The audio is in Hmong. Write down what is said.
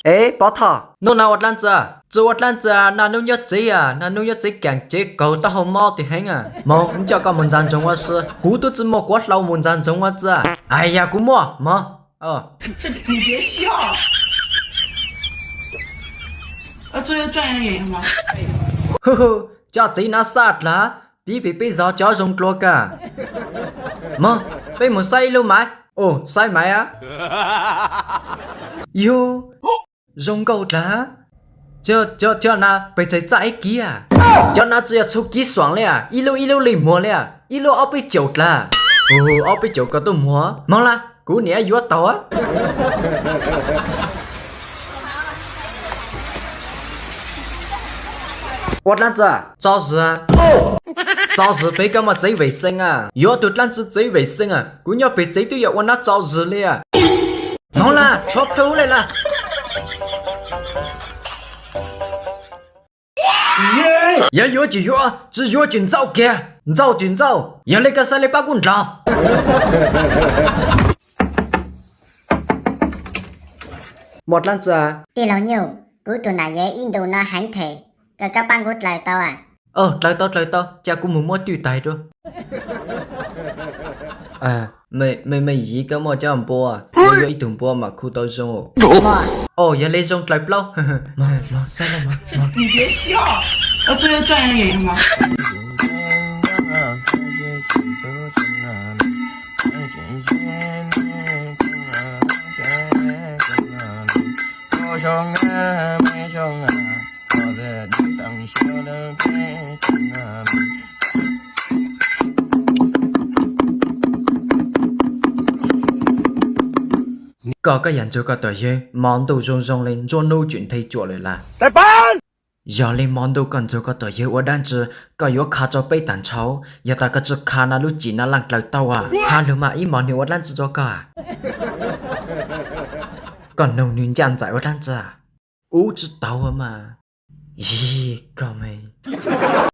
Es Pov Thoj, hnub no ua dlaab tsi? Tsi ua dlaab tsi, naj nub nyob tsev, naj nub nyob tsev kaam tsev kaug taub hau mob tiag heev. Moog, wb coj koj moog ntxag ntsoov ua si. Kuv tub tsi muaj kuav hlau moog ntxag ntsoov ua tsi. Ais yog kuv muaj moog. Cov txiv nav xaj dlaag, pib pim peb zov cov zoo dlua kag. Moog, peb moog saib ib lub maiv. Saib maiv a. Yug, zoo nkauj dlaag. Cov nav pes tsawg txaj ib kib? Cov nav tsi yog txhua kib xuam le, ib lub ib lub li muag le, ib lub ob peb caug dlaag. Ob peb caug ko tuaj muag, moog lawm, kuv niam yuav tau. Ua dlaab tsi? Tso zis. Tso zis pem koj muaj tsev vem xees a? Yuav tug dlaab tsi tsev vem xees a? Kuv nyob pem tsev twb yog ua nab tso zis li. Moog lawm, tshuav plhu le lawm. Yog yuav tsis yuav, tsi yuav tsis ntxauj kiag, ntxauj tsis ntxauj, yog le koj xav le pab kuv nrog. Muaj dlaab tsi? Tij laug Nyuj, kuv tug nam yev ib ntu no heev them, koj kav paab kuv dlaws tau a? Dlaws tau, dlaws tau, ca kuv moog muab twj taig dua. Me me yim, koj muaj cov npua, yuav ib tug npua mas khu tau zoo. Yog le zoo dlaws plaub. Koj, koj yog ntsuag koj tus yawg, mo ntuj zoo zoo le, nruab nub tseem nthe cuam lawm lawm. Yog le mo ntuj koj ntsuag koj tus yawg ua dab tsi, koj yuav kha rua peb taag nrho. Yog tas koj tsi kha no lub txim no laaj dlaws tau a. Kha lug mas ib mos nwg ua dlaab tsi rua koj a? Koj noog nwg ncaj nraim ua dlaab tsi? Ub, tsi tau mas. Yig koj me.